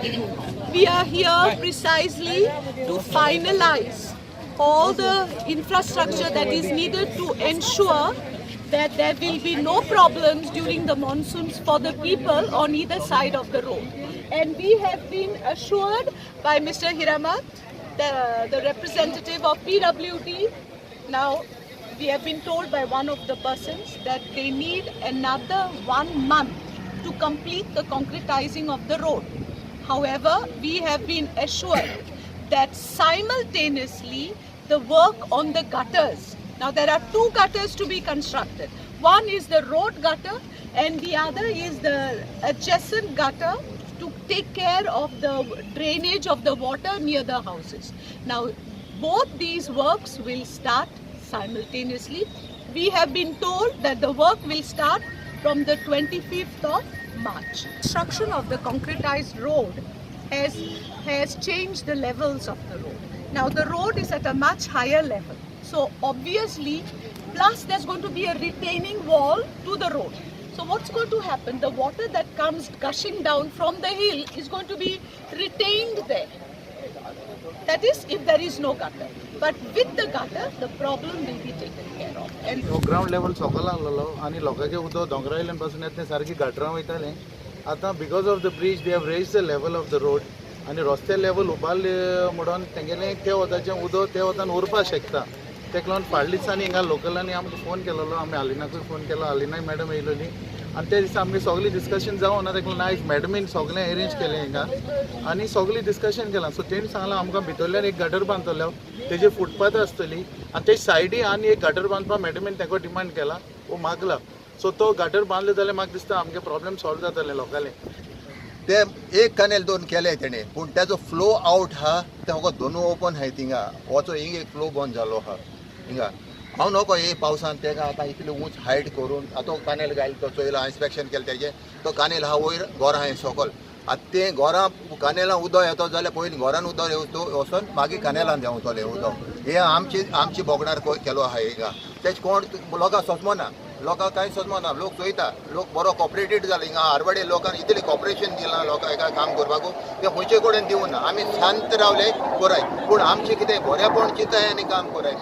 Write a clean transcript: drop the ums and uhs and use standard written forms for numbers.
We are here precisely to finalize all the infrastructure that is needed to ensure that there will be no problems during the monsoons for the people on either side of the road. And we have been assured by Mr. Hiremath, the representative of PWD. Now, we have been told by one of the persons that they need another 1 month to complete the concretizing of the road. However, we have been assured that simultaneously the work on the gutters. Now there are 2 gutters to be constructed. One is the road gutter and the other is the adjacent gutter to take care of the drainage of the water near the houses. Now both these works will start simultaneously. We have been told that the work will start from the 25th of March. Construction of the concretized road has changed the levels of the road. Now the road is at a much higher level. So obviously, plus there's going to be a retaining wall to the road. So what's going to happen? The water that comes gushing down from the hill is going to be retained there. That is, if there is no gutter. But with the gutter, the problem will be taken care of. And ground level सकयल आसलेलो आनी लोकांचे उदक दोंगरा वयल्यान पासून येता तें सारकी गटरां वयतालें. आतां because of the bridge they have raise the level of the road आनी रस्ते लेवल उबारले म्हणून तेंगेलें त्या वताचें उदक त्या वतान उरपाक शकता. तेका लागून फाटल्या दिसांनी हिंगा लोकलांनी आमकां फोन केलेलो, आमी आलिनाकूय फोन केलो, आलिनाय मॅडम येयलेली आनी त्या दिसा आमगें सगळें डिस्कशन जावना. तेका लागून आयज मॅडमीन सगळें एरेंज केलें हिंगा आनी सगळें डिस्कशन केलां. सो तेणी सांगलां आमकां भितरल्यान एक गटर बांदतलो, तेजे फुटपाथ आसतली आनी ते सायडी आनी एक गटर बांदपाक मॅडमीन तेका डिमांड केला, वो मागला. सो तो गटर बांदलो जाल्यार म्हाका दिसता आमगे प्रॉब्लेम सॉल्व जातले लोकांले. ते एक कनेल दोन केले तेणे, पूण तेजो फ्लो आवट आहा ते फकत दोनू ओपन आहाय थिंगा, वचो हिंग एक फ्लो बंद जालो आहा हिंगा. हांव नको हे पावसान तेका आतां इतले उंच हायट करून आतां कानेल घायल तो चोयला, इन्स्पेक्शन केलें तेजें, तो कानेल आहा वयर घरां आहाय सकल. आतां तें घरां कानेलां उदक येता जाल्यार पयलीं घरान उदक येवचो वचोन मागीर कानेलान देंवतलें उदक. हें आमची आमची बोगणार केलो आहा हिंगा. तेज कोण लोकांक सोंसमना, लोकांक कांय सोंसमना. लोक चोयता, लोक बरो कॉपरेटेड जाला हिंगा. आरवाडे लोकांक इतलें कॉपरेशन दिलां लोकांक एका काम करपाक, तें खंयचे कडेन दिवना. आमी शांत रावले कोराय, पूण आमचें कितें बरेंपण चिंताय आनी काम कोराय.